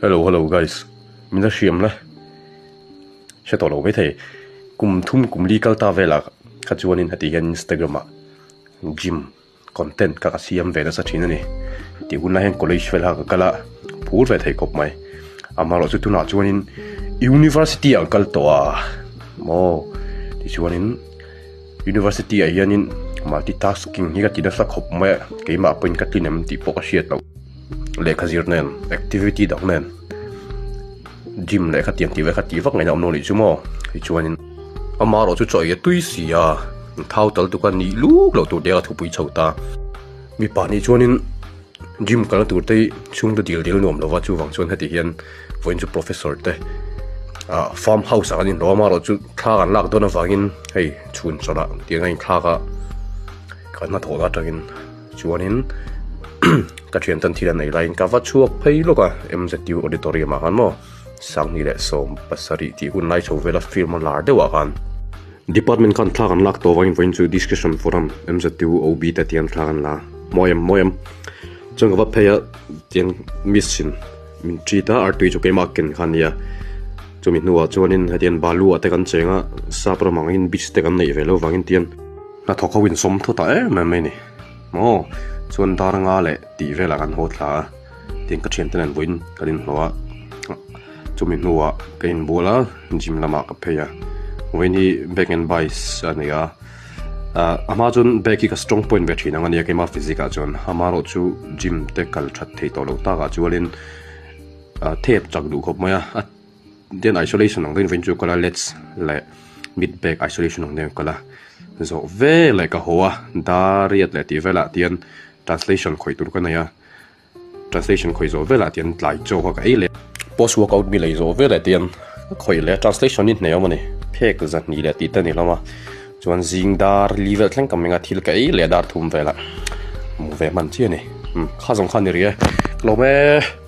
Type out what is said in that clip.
Hello hello guys min la hriam la hre tawh lo maithei kum thum kum li kal ta velah kha chuanin heti hian Instagram ah gym content kha ka siam ve nasa thin a ni tih hun lai hian college vel kha ka kal a phur ve thei khawp mai amaherawh chu tunah chuanin university ah ka kal tawh a maw tichuanin university ah hianin multi tasking hi ka ti nasa khawp mai a keimah pawhin ka tlin em tih pawh ka hriat loh lehkha zir nen activity dang nen gym lehkha tiang tih vel kha tih vak ngaihna awm lo nih chu maw tichuanin amaherawh chu chaw ei a tui si a thau tal tuk a nih luk loh tur te a thupui chho ta mipa nih chuanin gym kalna tur te hi chhungte dil dil nuam lova chuvang chuan heti hian vawiin chu professor te ah farm house ah kan inhlawh a amaherawh chu thla kan lak dawn avangin hei chhun chawlh ah tiang a inthlak a kan hnathawh atangin chuanin ka thian tan thil a nei laiin ka va chhuak phei lawk a M_Z_U auditorium ah khan maw Sanghnih leh 70 tih hun lai chho vela film a lar deuh ah khan department khan thla kan lak tawh avangin vawiin chu discussion forum M_Z_U O_B te tiang thla kan la mawi em mawi em chuan ka va phei a tiang miss in min treat a artui chu keimah ken kha a nia chumi hnuah chuanin hetiang balu ah te kan cheng a sap ram angin beach te kan neih ve loh vangin tiang hnathawk ho insawm thut ah em em mai a ni. Maw chuan dar nga leh tih velah kan haw thla a tin ka thiante nen vawiin kan inhlawh a chumi hnuah ka inbual a gym lamah ka phei a vawiin hi back and bice a ni a ah a hma chuan back hi ka strong point ve thin ang a nia keimah physique ah chuan amaherawh chu gym te kal that thei tawh loh takah chuanin ah thep chak duh khawp mai a a Then isolation ang deuhin vawiin chu ka kal a lets leh mid back isolation ang deuhin ka kal a zawh veleh ka haw a dariat leh tih velah tian translation khawih tur ka nei a translation khawih zawh velah tian tlai chaw kha ka ei leh post workout mi lei zawh veleh tian ka khawih leh a translation hi hneh awm a ni phek zahnih leh tih te a ni hlawm a chuan zing dar li vel thleng ka meng a thil ka ei leh dar thum velah hmu ve hman chiah a ni kha zawng kha a ni rih e ka lawm e.